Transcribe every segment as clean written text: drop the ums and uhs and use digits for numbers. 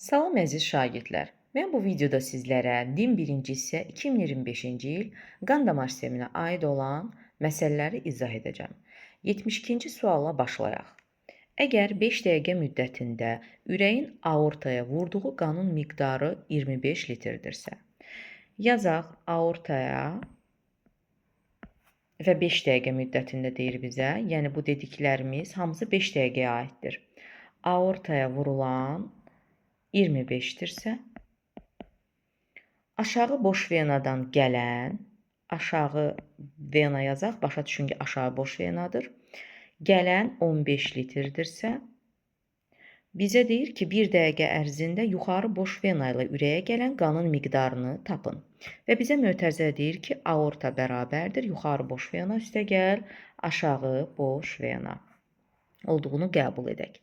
Salam əziz şagirdlər. Mən bu videoda sizlərə DİM 1-ci hissə 2025-ci il qan damar sisteminə aid olan məsələləri izah edəcəm. 72-ci sualla başlayaq. Əgər 5 dəqiqə müddətində ürəyin aortaya vurduğu qanın miqdarı 25 litrdirsə, yazaq aortaya və 5 dəqiqə müddətində deyir bizə, yəni bu dediklərimiz hamısı 5 dəqiqəyə aiddir. Aortaya vurulan 25-dirsə, aşağı boş venadan gələn, aşağı vena yazaq, başa düşün ki, aşağı boş venadır, gələn 15 litrdirsə, bizə deyir ki, 1 dəqiqə ərzində yuxarı boş vena ilə ürəyə gələn qanın miqdarını tapın. Və bizə mötərizə deyir ki, aorta bərabərdir, yuxarı boş vena üstə gəl, aşağı boş vena olduğunu qəbul edək.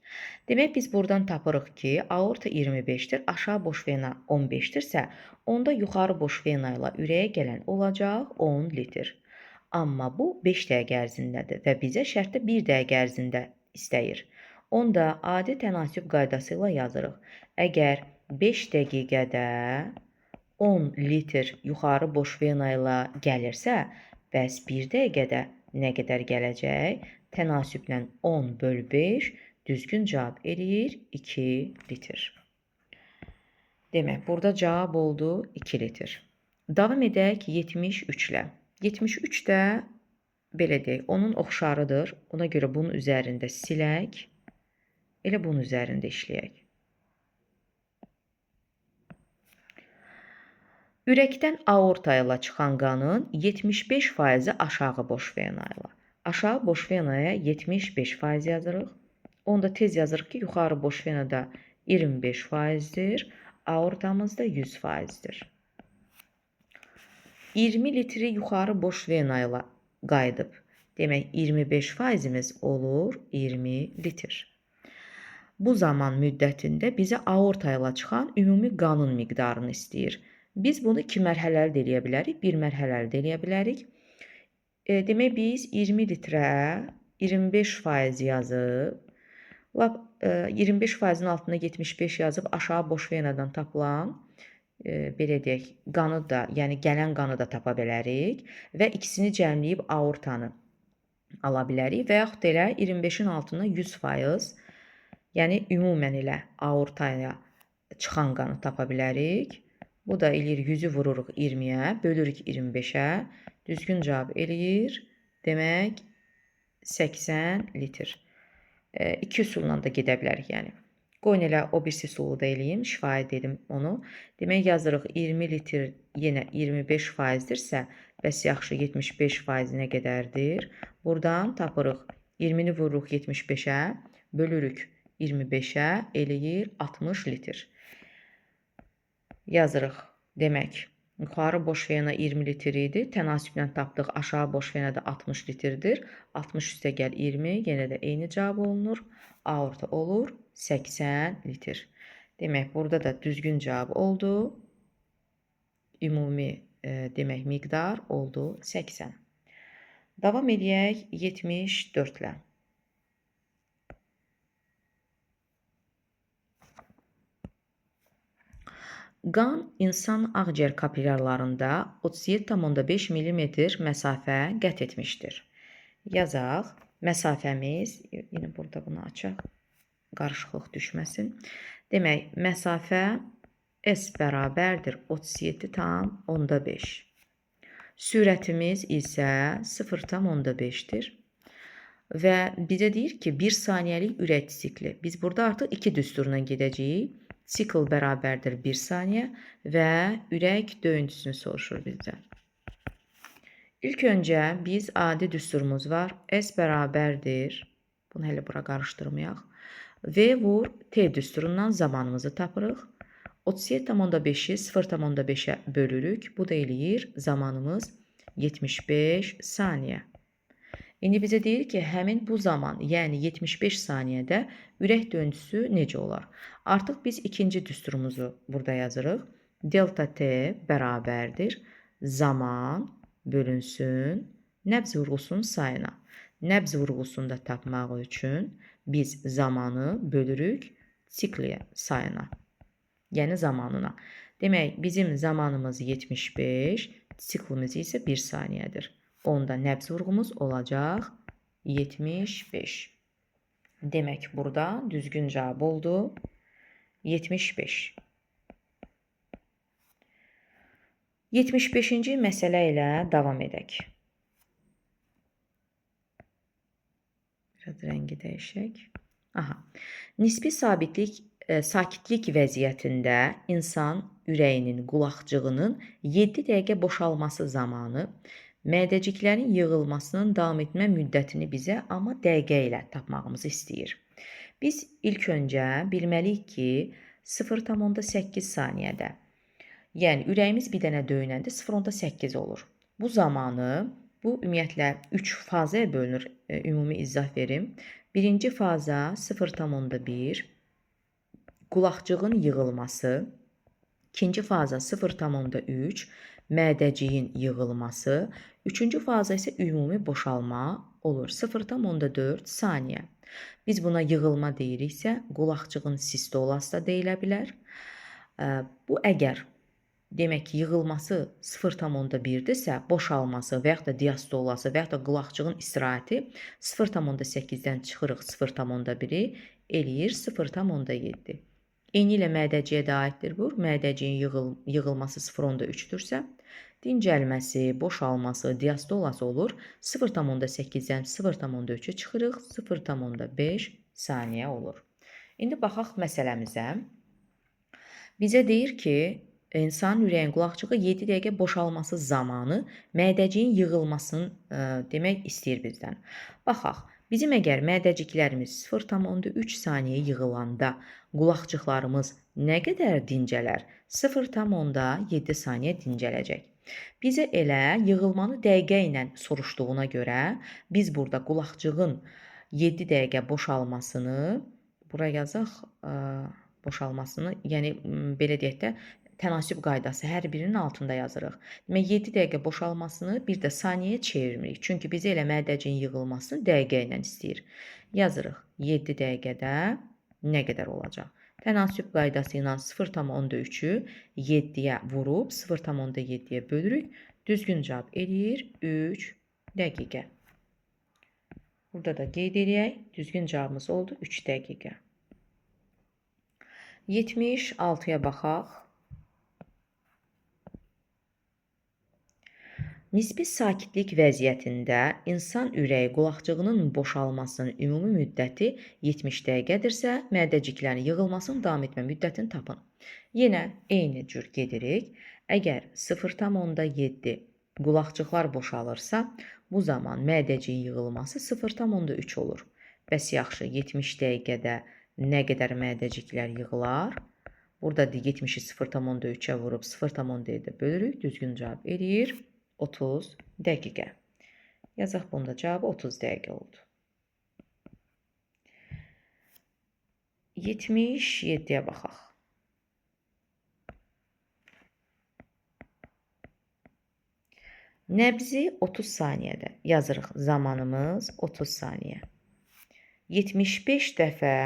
Demək, biz buradan tapırıq ki, aorta 25-dir, aşağı boş vena 15-dirsə, onda yuxarı boş vena ilə ürəyə gələn olacaq 10 litr. Amma bu 5 dəqiqə ərzindədir və bizə şərtdə 1 dəqiqə ərzində istəyir. Onda adi tənasüb qaydası ilə yazırıq. Əgər 5 dəqiqədə 10 litr yuxarı boş vena ilə gəlirsə, bəs 1 dəqiqədə nə qədər gələcək? Tənasüblə 10 böl 5 düzgün cavab eləyir 2 litr. Demək, burada cavab oldu 2 litr. Davam edək 73 ilə. 73 də belə deyək, onun oxşarıdır. Ona görə bunun üzərində silək, elə bunun üzərində işləyək. Ürəkdən aorta ilə çıxan qanın 75%-i aşağı boş vena ilə. Aşağı boş venaya 75% yazırıq. Onda tez yazırıq ki, yuxarı boş venada 25%-dir, aortamız da 100%-dir. 20 litri yuxarı boş vena ilə qayıdıb. Demək, 25%-imiz olur 20 litr. Bu zaman müddətində bizə aorta ilə çıxan ümumi qanın miqdarını istəyir. Biz bunu 2 mərhələli də eləyə bilərik, 1 mərhələli də eləyə bilərik. Demək, biz 20 litrə 25% yazıb, lap 25%-in altına 75 yazıb aşağı boş venadan tapılan, belə deyək, qanı da, yəni gələn qanı da tapa bilərik və ikisini cəmləyib aortanı ala bilərik və yaxud da elə 25-in altına 100%, yəni ümumən elə aortaya çıxan qanı tapa bilərik. Bu da eləyir 100-ü vururuq 20-yə, bölürük 25-ə. Düzgün cavab eləyir. Demək, 80 litr. İki üsulla da gedə bilərik, yəni. Qoyun elə o birisi üsulu da eləyim, şifahi dedim onu. Demək, yazırıq 20 litr yenə 25%-dirsə, bəs yaxşı 75% nə qədərdir? Buradan tapırıq 20-ni vururuq 75-ə, bölürük 25-ə, eləyir 60 litr. Yazırıq, demək, yuxarı boş vena 20 litr idi, tənasüblə tapdıq, aşağı boş vena da 60 litrdir. 60 üstə gəl 20, yenə də eyni cavab olunur. Aorta olur 80 litr. Demək, burada da düzgün cavab oldu. Ümumi, demək, miqdar oldu 80. Davam edək 74 ilə. Qan insan ağciyər kapilyarlarında 37,5 mm məsafə qət etmişdir. Yazaq, məsafəmiz, yenə burada bunu açaq, qarışıqlıq düşməsin. Demək, məsafə S bərabərdir 37,5. Sürətimiz isə 0,5-dir. Və bizə deyir ki, 1 saniyəlik ürək sikli. Biz burada artıq 2 düsturla gedəcəyik. Sikl bərabərdir 1 saniyə və ürək döyüntüsünü soruşur bizdən. İlk öncə biz adi düsturumuz var. S bərabərdir. Bunu hələ bura qarışdırmayaq. V vur T düsturundan zamanımızı tapırıq. 37,5-i 0,5-ə bölürük. Bu da eləyir zamanımız 75 saniyə. İndi bizə deyir ki, həmin bu zaman, yəni 75 saniyədə ürək döyüntüsü necə olar? Artıq biz ikinci düsturumuzu burada yazırıq. Delta T bərabərdir zaman bölünsün nəbz vurğusunun sayına. Nəbz vurğusunu da tapmaq üçün biz zamanı bölürük sikliyə sayına. Yəni zamanına. Demək, bizim zamanımız 75, siklimiz isə 1 saniyədir. Onda nəbz vurğumuz olacaq 75. Demək, burada düzgün cavab oldu 75. 75-ci məsələ ilə davam edək. Biraz rəngi dəyişək. Aha. Nisbi sakitlik vəziyyətində insan ürəyinin qulaqcığının 7 dəqiqə boşalması zamanı mədəciklərin yığılmasının davam etmə müddətini bizə amma dəqiqə ilə tapmağımızı istəyir. Biz ilk öncə bilməliyik ki, 0,8 saniyədə, yəni ürəyimiz bir dənə döyünəndə 0,8 olur. Bu zamanı, bu ümumiyyətlə 3 fazaya bölünür, ümumi izah verim. Birinci faza 0,1, qulaqcığın yığılması. İkinci faza 0,3, mədəciyin yığılması. Üçüncü faza isə ümumi boşalma olur. 0,4 saniyə. Biz buna yığılma deyiriksə, qulaqcığın sistolası da deyilə bilər. Bu əgər demək ki, yığılması 0,1-dirsə, boşalması və yaxud da diastolası və yaxud da qulaqcığın istirahəti 0,8-dən çıxırıq 0,1-i eləyir 0,7. Eyni ilə mədəciyə də aiddir bu. Mədəciyin yığılması 0,3-dürsə, dincəlməsi, boşalması, diastolası olur. 0,8-dən 0,3-ü çıxırıq, 0,5 saniyə olur. İndi baxaq məsələmizə. Bizə deyir ki, insanın ürəyin qulaqcığı 7 dəqiqə boşalması zamanı mədəciyin yığılmasını demək istəyir bizdən. Baxaq, bizim əgər mədəciklərimiz 0,3 saniyə yığılanda qulaqcıqlarımız nə qədər dincələr? 0,7 saniyə dincələcək. Bizə elə yığılmanı dəqiqə ilə soruşduğuna görə biz burada qulaqcığın 7 dəqiqə boşalmasını, bura yazaq, boşalmasını, yəni belə deyək də, tənasüb qaydası hər birinin altında yazırıq. Demək, 7 dəqiqə boşalmasını bir də saniyəyə çevirmirik. Çünki bizə elə mədəciyin yığılmasını dəqiqə ilə istəyir. Yazırıq 7 dəqiqədə nə qədər olacaq? Tənasüb qaydası ilə 0,3-ü 7-yə vurub 0,7-yə bölürük. Düzgün cavab eləyir 3 dəqiqə. Burada da qeyd eləyək. Düzgün cavabımız oldu 3 dəqiqə. 76-ya baxaq. Nisbi sakitlik vəziyyətində insan ürəyi qulaqcığının boşalmasının ümumi müddəti 70 dəqiqədirsə, mədəciklərin yığılmasının davam etmə müddətini tapın. Yenə eyni cür gedirik. Əgər 0,7 qulaqcıqlar boşalırsa, bu zaman mədəciyin yığılması 0,3 olur. Bəs yaxşı, 70 dəqiqədə nə qədər mədəciklər yığılar? Burada 70-i 0,3-ə vurub 0,7-ə bölürük. Düzgün cavab eləyir 30 dəqiqə. Yazaq bunda cavabı 30 dəqiqə oldu. 77-yə baxaq. Nəbzi 30 saniyədə yazırıq. Zamanımız 30 saniyə. 75 dəfə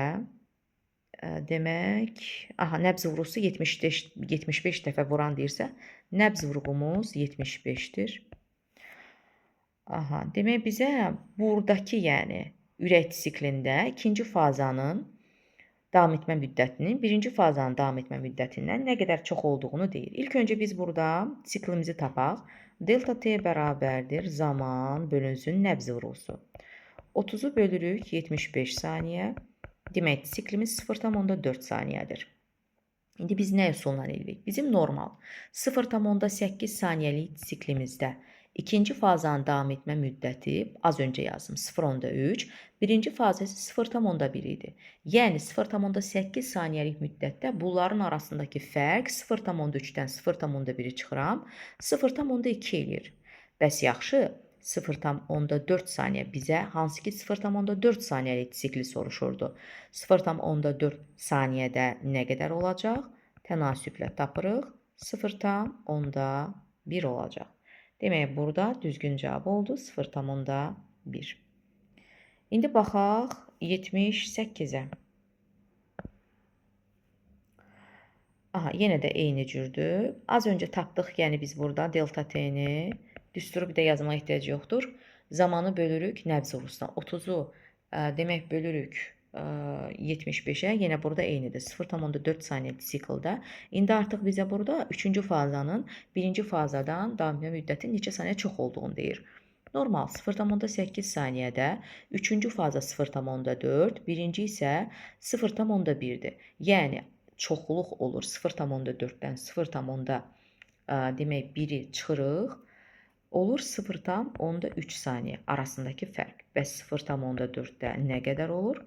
demək, aha, nəbz vurğusu 75 dəfə vuran deyirsə, nəbz vurğumuz 75-dir. Aha, demək bizə buradakı, yəni ürək siklində ikinci fazanın davam etmə müddətinin birinci fazanın davam etmə müddətindən nə qədər çox olduğunu deyir. İlk öncə biz burada siklimizi tapaq. Delta T bərabərdir zaman bölünsün nəbz vurğusu. 30-u bölürük 75 saniyə. Demək, siklimiz 0,4 saniyədir. İndi biz nə üsulla edirik? Bizim normal 0,8 saniyəlik siklimizdə ikinci fazanın davam etmə müddəti az öncə yazdım 0,3, birinci faza isə 0,1 idi. Yəni 0,8 saniyəlik müddətdə bunların arasındakı fərq 0,3-dən 0,1-i çıxıram, 0,2 eləyir. Bəs yaxşı, 0,4 saniyə bizə hansı ki 0,4 saniyəlik sikli soruşurdu. 0,4 saniyədə nə qədər olacaq? Tənasüblə tapırıq. 0,1 olacaq. Demək, burada düzgün cavab oldu 0,1. İndi baxaq 78-ə. Aha, Yenə də eyni cürdür. Az öncə tapdıq, yəni biz burada delta T-ni, düsturu bir də yazmağa ehtiyac yoxdur. Zamanı bölürük nəbz vurğusuna. 30-u demək bölürük 75-ə, yenə burada eynidir. 0,4 saniyə sikldə. İndi artıq bizə burada 3-cü fazanın 1-ci fazadan davam etmə müddəti neçə saniyə çox olduğunu deyir. Normal 0,8 saniyədə 3-cü faza 0,4, 1-ci isə 0,1-dir. Yəni çoxluq olur 0,4-dən 0, demək 1-i çıxırıq. Olur 0,3 saniyə arasındakı fərq. Bəs 0,4-də nə qədər olur?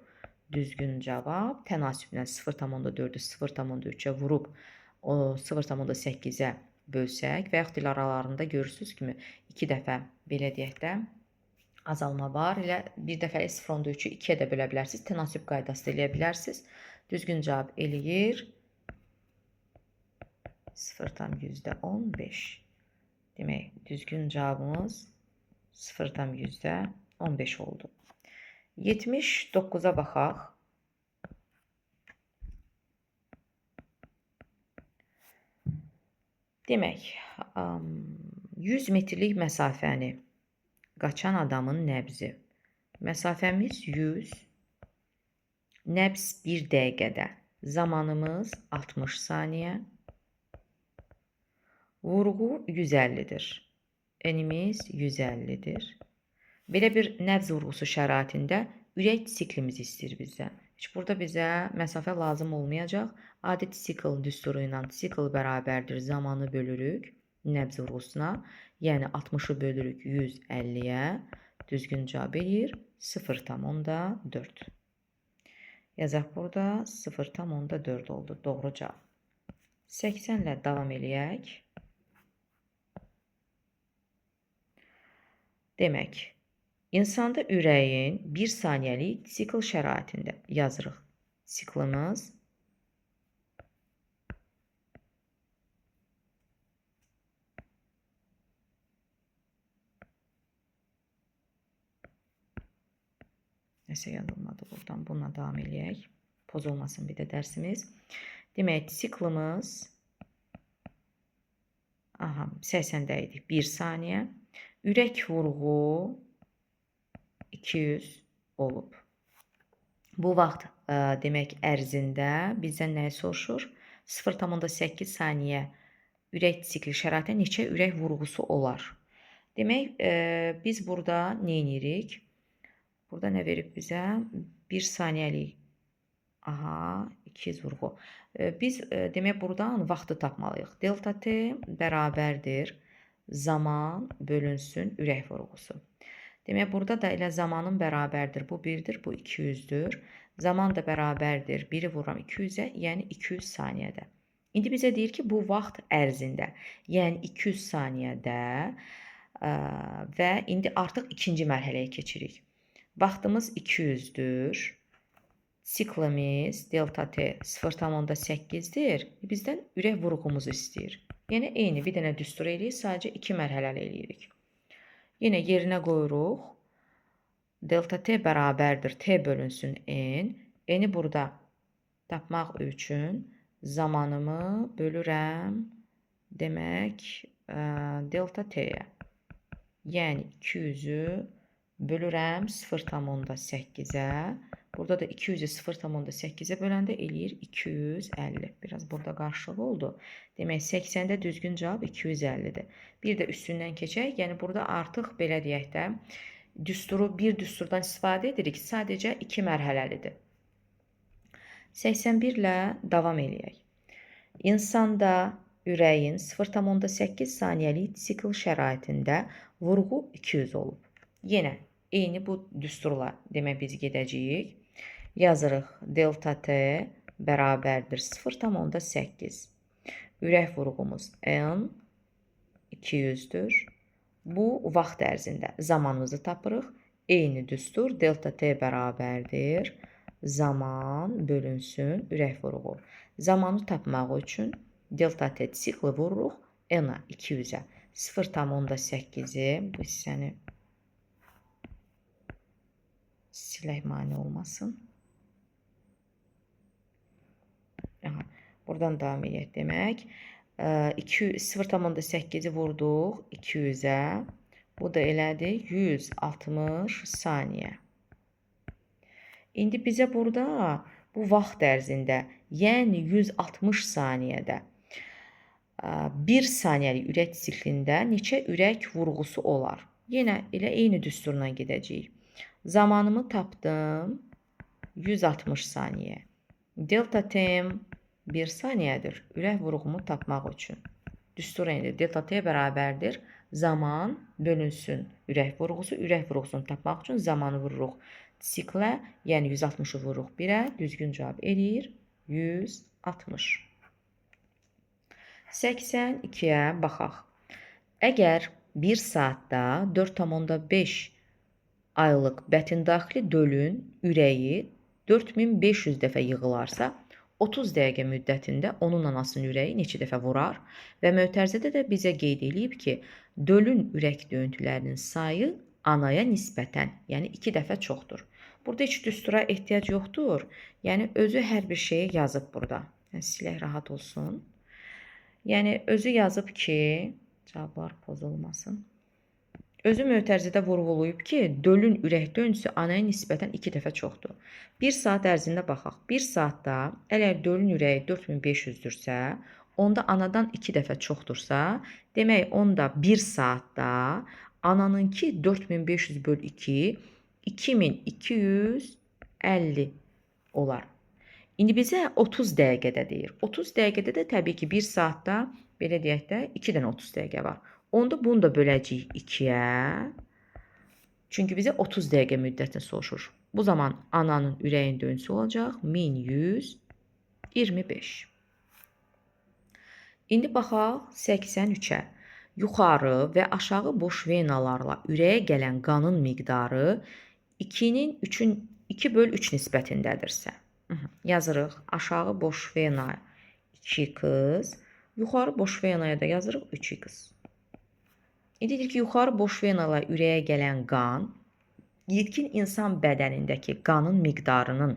Düzgün cavab tənasüblə 0,4-ü 0,3-ə vurub 0,8-ə bölsək və yaxud elə aralarında görürsünüz kimi 2 dəfə belə deyək də azalma var. Elə bir dəfə 0,3-ü 2-yə də bölə bilərsiniz. Tənasüb qaydası da eləyə bilərsiniz. Düzgün cavab eləyir 0,15. Demək, düzgün cavabımız 0,15 oldu. 79-a baxaq. Demək, 100 metrlik məsafəni qaçan adamın nəbzi. Məsafəmiz 100, nəbz 1 dəqiqədə. Zamanımız 60 saniyə. Vurğu 150-dir. Enimiz 150-dir. Belə bir nəbz vurğusu şəraitində ürək siklimizi istəyir bizdən. Heç burada bizə məsafə lazım olmayacaq. Adi sikl düsturu ilə sikl bərabərdir. Zamanı bölürük nəbz vurğusuna. Yəni 60-ı bölürük 150-yə. Düzgün cavab eləyir 0,4. Yazaq burada 0,4 oldu. Doğru cavab. 80 ilə davam eləyək. Demək, insanda ürəyin 1 saniyəlik sikl şəraitində yazırıq. Siklimiz nəsə yazılmadı buradan. Bununla davam eləyək. Pozulmasın bir də dərsimiz. Demək, siklimiz 80-də idik. 1 saniyə. Ürək vurğu 200 olub. Bu vaxt demək ərzində bizdən nəyi soruşur? 0,8 saniyə ürək sikli şəraitində neçə ürək vurğusu olar? Demək, biz burada nə edirik? Burada nə verib bizə? 1 saniyəlik 200 vurğu. Biz demək buradan vaxtı tapmalıyıq. Delta T bərabərdir zaman bölünsün ürək vurğusu. Demək, burada da elə zamanın bərabərdir. Bu 1-dir, bu 200-dür. Zaman da bərabərdir. 1-i vururam 200-ə, yəni 200 saniyədə. İndi bizə deyir ki, bu vaxt ərzində, yəni 200 saniyədə və indi artıq ikinci mərhələyə keçirik. Vaxtımız 200-dür. Siklimiz delta T 0,8-dir. Bizdən ürək vurğumuzu istəyir. Yəni, eyni bir dənə düstur eləyirik, sadəcə iki mərhələli eləyirik. Yenə yerinə qoyuruq. Delta T bərabərdir. T bölünsün N. N-i burada tapmaq üçün zamanımı bölürəm. Demək, delta T-yə. Yəni, 200-ü bölürəm 0,8-ə. Burada da 200-ü 0,8-ə böləndə eləyir 250. Biraz burada qarşılığı oldu. Demək, 80-də düzgün cavab 250-dir. Bir də üstündən keçək. Yəni, burada artıq belə deyək də, düsturu bir düsturdan istifadə edirik. Sadəcə iki mərhələlidir. 81 ilə davam eləyək. İnsanda ürəyin 0,8 saniyəlik sikl şəraitində vurğu 200 olub. Yenə eyni bu düsturla demək biz gedəcəyik. Yazırıq delta T bərabərdir 0,8. Ürək vurğumuz N 200-dür. Bu vaxt ərzində zamanımızı tapırıq. Eyni düstur delta T bərabərdir. Zaman bölünsün ürək vurğu. Zamanı tapmaq üçün delta T sikli vururuq N-a 200-ə. 0,8-i bu hissəni silək mane olmasın. Aha. Buradan davam edək demək. 0,8-i vurduq 200-ə. Bu da elədir 160 saniyə. İndi bizə burada bu vaxt ərzində, yəni 160 saniyədə 1 saniyəlik ürək siklində neçə ürək vurğusu olar? Yenə elə eyni düsturla gedəcəyik. Zamanımı tapdım 160 saniyə. Delta T 1 saniyədir ürək vurğumu tapmaq üçün. Düstur indi delta T bərabərdir. Zaman bölünsün ürək vurğusu. Ürək vurğusunu tapmaq üçün zamanı vururuq siklə, yəni 160-ı vururuq 1-ə. Düzgün cavab eləyir 160. 82-yə baxaq. Əgər 1 saatda 4,5 aylıq bətindaxili dölün ürəyi 4500 dəfə yığılarsa, 30 dəqiqə müddətində onun anasının ürəyi neçə dəfə vurar və mötərizədə də bizə qeyd eləyib ki, dölün ürək döyüntülərinin sayı anaya nisbətən, yəni 2 dəfə çoxdur. Burada heç düstura ehtiyac yoxdur. Yəni özü hər bir şeyi yazıb burada. Yəni, silək rahat olsun. Yəni özü yazıb ki, cavablar pozulmasın. Özü mötərizədə vurğulayıb ki, dölün ürək döyüntüsü anaya nisbətən 2 dəfə çoxdur. 1 saat ərzində baxaq. 1 saatda əgər dölün ürəyi 4500-dürsə, onda anadan 2 dəfə çoxdursa, demək onda 1 saatda ananınki 4500 böl 2, 2250 olar. İndi bizə 30 dəqiqədə deyir. 30 dəqiqədə də təbii ki, 1 saatda, belə deyək də, 2 dənə 30 dəqiqə var. Onda bunu da böləcəyik 2-yə. Çünki bizə 30 dəqiqə müddətini soruşur. Bu zaman ananın ürəyin döyüntüsü olacaq 1125. İndi baxaq 83-ə. Yuxarı və aşağı boş venalarla ürəyə gələn qanın miqdarı 2 böl 3 nisbətindədirsə. Yazırıq aşağı boş vena 2x, yuxarı boş venaya da yazırıq 3x. İndi deyir ki, yuxarı boş venalarla ürəyə gələn qan yetkin insan bədənindəki qanın miqdarının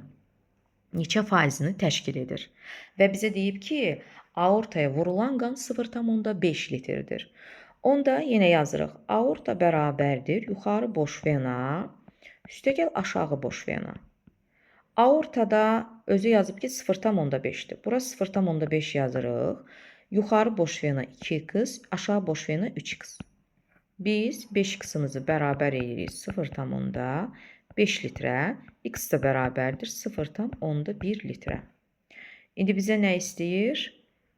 neçə faizini təşkil edir? Və bizə deyib ki, aortaya vurulan qan 0,5 litrdir. Onda yenə yazırıq. Aorta bərabərdir yuxarı boş vena, üstəgəl aşağı boş vena. Aortada özü yazıb ki, 0,5-dir. Bura 0,5 yazırıq. Yuxarı boş vena 2x, aşağı boş vena 3x. Biz 5x-imizi bərabər edirik 0,5 litrə. X də bərabərdir 0,1 litrə. İndi bizə nə istəyir?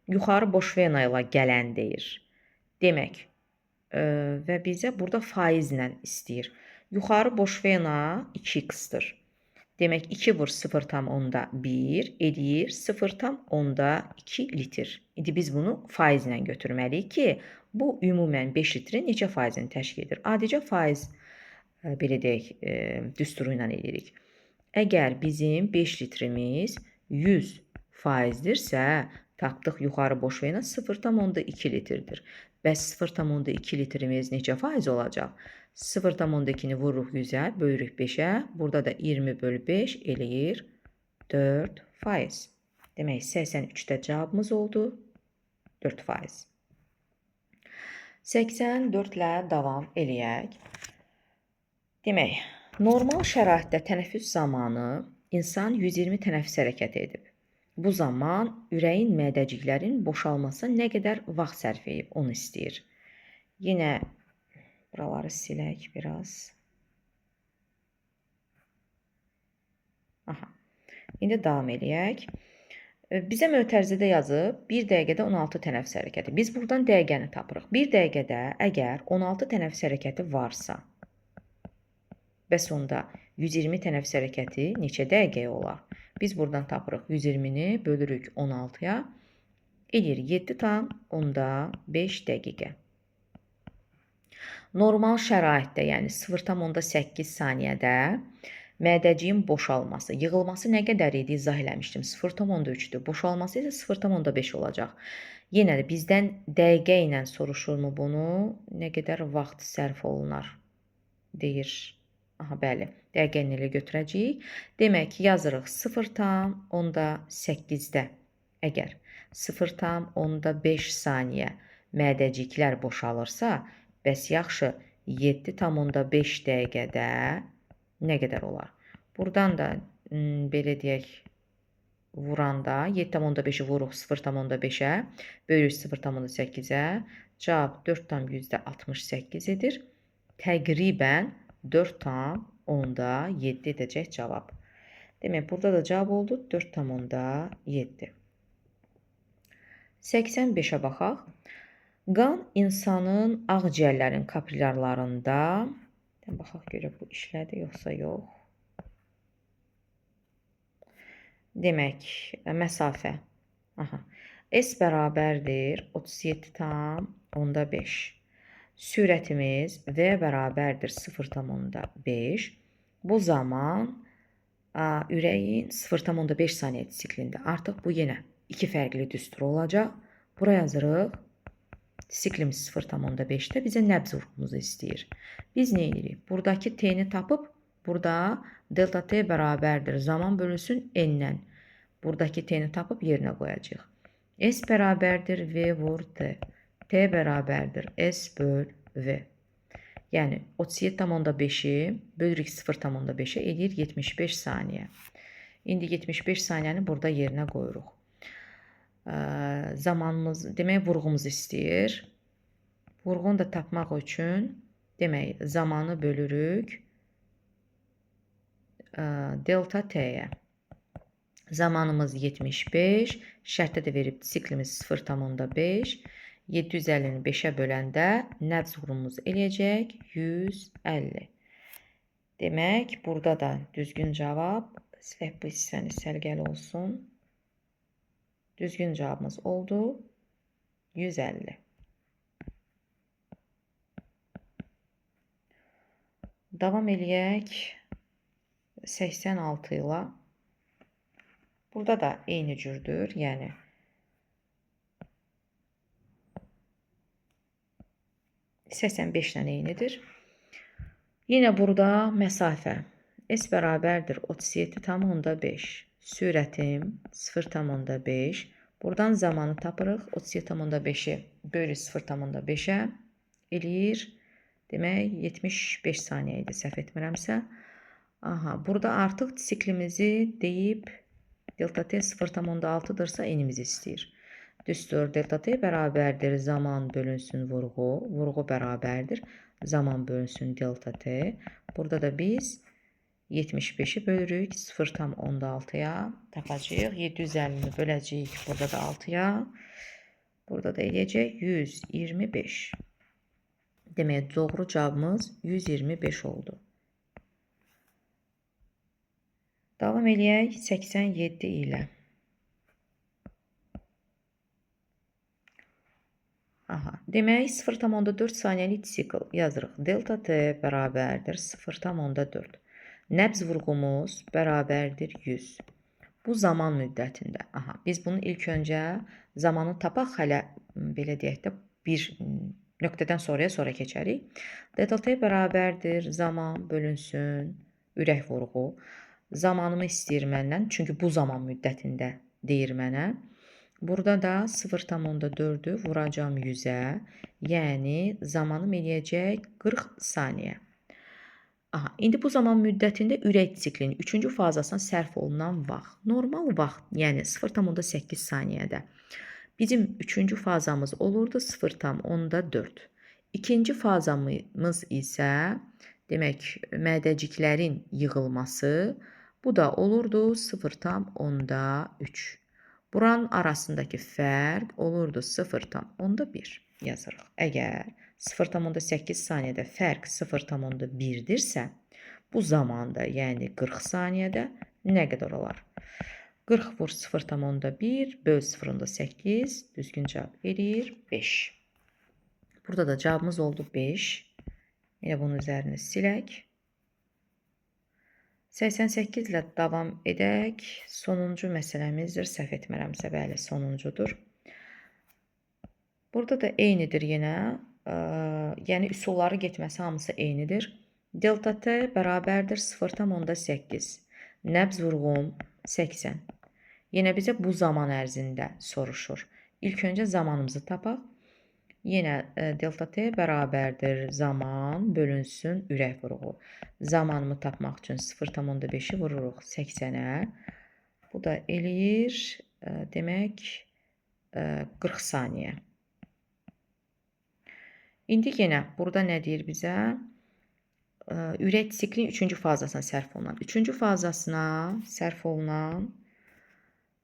Yuxarı boş vena ilə gələn deyir. Demək, və bizə burada faizlə istəyir. Yuxarı boş vena 2x-dir. Demək, 2 vur 0,1 eləyir 0,2 litr. İndi biz bunu faizlə götürməliyik ki, bu ümumən 5 litrin neçə faizini təşkil edir? Adicə faiz, belə deyək, düsturu ilə edirik. Əgər bizim 5 litrimiz 100 faizdirsə, tapdıq yuxarı boş vena 0,2 litrdir. Bəs 0,2 litrimiz neçə faiz olacaq? 0,2-ni vururuq 100-ə, bölürük 5-ə. Burada da 20 bölü 5 eləyir 4 faiz. Demək, 83-də cavabımız oldu 4 faiz. 84 ilə davam eləyək. Demək, normal şəraitdə tənəffüs zamanı insan 120 tənəffüs hərəkəti edib. Bu zaman ürəyin mədəciklərin boşalması nə qədər vaxt sərf edib, onu istəyir. Yenə buraları silək biraz. Aha. İndi davam eləyək. Bizə mötərizədə yazıb 1 dəqiqədə 16 tənəffüs hərəkəti. Biz buradan dəqiqəni tapırıq. 1 dəqiqədə əgər 16 tənəffüs hərəkəti varsa, bəs onda 120 tənəffüs hərəkəti neçə dəqiqəyə olar? Biz buradan tapırıq. 120-ni bölürük 16-ya. Eləyir 7,5 dəqiqə. Normal şəraitdə, yəni 0,8 saniyədə mədəciyin boşalması, yığılması nə qədər idi izah eləmişdim. 0,3-dür. Boşalması isə 0,5 olacaq. Yenə də bizdən dəqiqə ilə soruşurmu bunu? Nə qədər vaxt sərf olunar? Deyir. Aha, bəli. Dəqiqə ilə elə götürəcəyik. Demək ki, yazırıq 0,8-də. Əgər 0,5 saniyə mədəciklər boşalırsa, bəs yaxşı 7,5 dəqiqədə nə qədər olar? Buradan da belə deyək, vuranda 7,5-i vuruq 0,5-ə, bölürük 0,8-ə, cavab 4,68 edir. Təqribən 4,7 edəcək cavab. Demək, burada da cavab oldu 4,7. 85-ə baxaq. Qan insanın ağciyərlərin kapillarlarında, baxaq görək bu işlədi yoxsa yox. Demək, məsafə. Aha. S bərabərdir 37,5. Sürətimiz V bərabərdir 0,5. Bu zaman ürəyin 0,5 saniyə siklində. Artıq bu yenə iki fərqli düstur olacaq. Bura yazırıq. Siklimiz 0,5-də bizə nəbz vurğumuzu istəyir. Biz nə edirik? Buradakı T-ni tapıb, burada delta T bərabərdir. Zaman bölünsün N-dən. Buradakı T-ni tapıb yerinə qoyacağıq. S bərabərdir V vur T. T bərabərdir S böl V. Yəni 37,5-i bölürük 0,5-ə edir 75 saniyə. İndi 75 saniyəni burada yerinə qoyuruq. Zamanımız, demək vurğumuzu istəyir. Vurğunu da tapmaq üçün demək zamanı bölürük delta T-yə. Zamanımız 75, şərtdə də verib siklimiz 0,5. 750-ni 5-ə böləndə nəbz vurğumuz eləyəcək 150. Demək, burada da düzgün cavab, silək bu hissəni sərgəli olsun. Düzgün cavabımız oldu 150. Davam eləyək 86 ilə. Burada da eyni cürdür, yəni 85 ilə eynidir. Yenə burada məsafə S bərabərdir 37,5. Sürətim 0,5. Buradan zamanı tapırıq. 37,5-i bölürük 0,5-ə eləyir. Demək 75 saniyə idi səhv etmirəmsə. Aha, burada artıq siklimizi deyib delta T 0,6-dırsa enimizi istəyir. Düstur delta T bərabərdir zaman bölünsün vurğu. Vurğu bərabərdir zaman bölünsün delta T. Burada da biz 75-i bölürük 0,6-ya tapacağıq. 750-ni böləcəyik burada da 6-ya. Burada da eləyəcək 125. Demək, doğru cavabımız 125 oldu. Davam eləyək 87 ilə. Aha, demək 0,4 saniyəlik sikl yazırıq. Delta T bərabərdir 0,4. Nəbz vurğumuz bərabərdir 100. Bu zaman müddətində. Aha, biz bunu ilk öncə zamanı tapaq, hələ belə deyək də bir nöqtədən sonraya sonra keçərik. Delta T bərabərdir zaman bölünsün ürək vurğu. Zamanımı istəyir məndən, çünki bu zaman müddətində deyir mənə. Burada da 0,4-ü vuracağam 100-ə, yəni zamanım eləyəcək 40 saniyə. Aha, indi bu zaman müddətində ürək siklinin 3-cü fazasına sərf olunan vaxt. Normal vaxt, yəni 0,8 saniyədə. Bizim 3-cü fazamız olurdu 0,4. İkinci fazamız isə, demək, mədəciklərin yığılması, bu da olurdu 0,3. Buranın arasındakı fərq olurdu 0,1 yazırıq. Əgər 0,8 saniyədə fərq 0,1-dirsə, bu zamanda, yəni 40 saniyədə nə qədər olar? 40 vur 0,1 böl 0,8 düzgün cavab eləyir 5. Burada da cavabımız oldu 5. Yenə bunun üzərini silək. 88 ilə davam edək. Sonuncu məsələmizdir. Səhv etmirəmsə, bəli, sonuncudur. Burada da eynidir yenə. Yəni üsulları getməsi hamısı eynidir. Delta T bərabərdir 0,8. Nəbz vurğum 80. Yenə bizə bu zaman ərzində soruşur. İlk öncə zamanımızı tapaq. Yenə delta T bərabərdir zaman bölünsün ürək vuruğu. Zamanımı tapmaq üçün 0,5-i vururuq 80-ə. Bu da eləyir, demək, 40 saniyə. İndi yenə burada nə deyir bizə? Ürək siklin 3-cü fazasına sərf olunan. 3-cü fazasına sərf olunan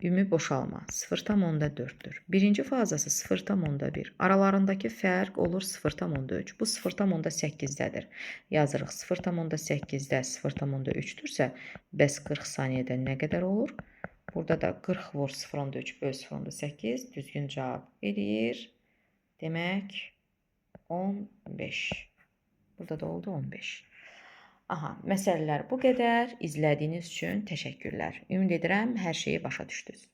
ümumi boşalma 0,4-dür. Birinci fazası 0,1. Aralarındakı fərq olur 0,3. Bu 0,8-dədir. Yazırıq 0,8-də 0,3-dürsə, bəs 40 saniyədə nə qədər olur? Burada da 40 vur 0,3 böl 0,8 düzgün cavab eləyir. Demək 15. Burada da oldu 15. Aha, məsələlər bu qədər. İzlədiyiniz üçün təşəkkürlər. Ümid edirəm hər şeyi başa düşdünüz.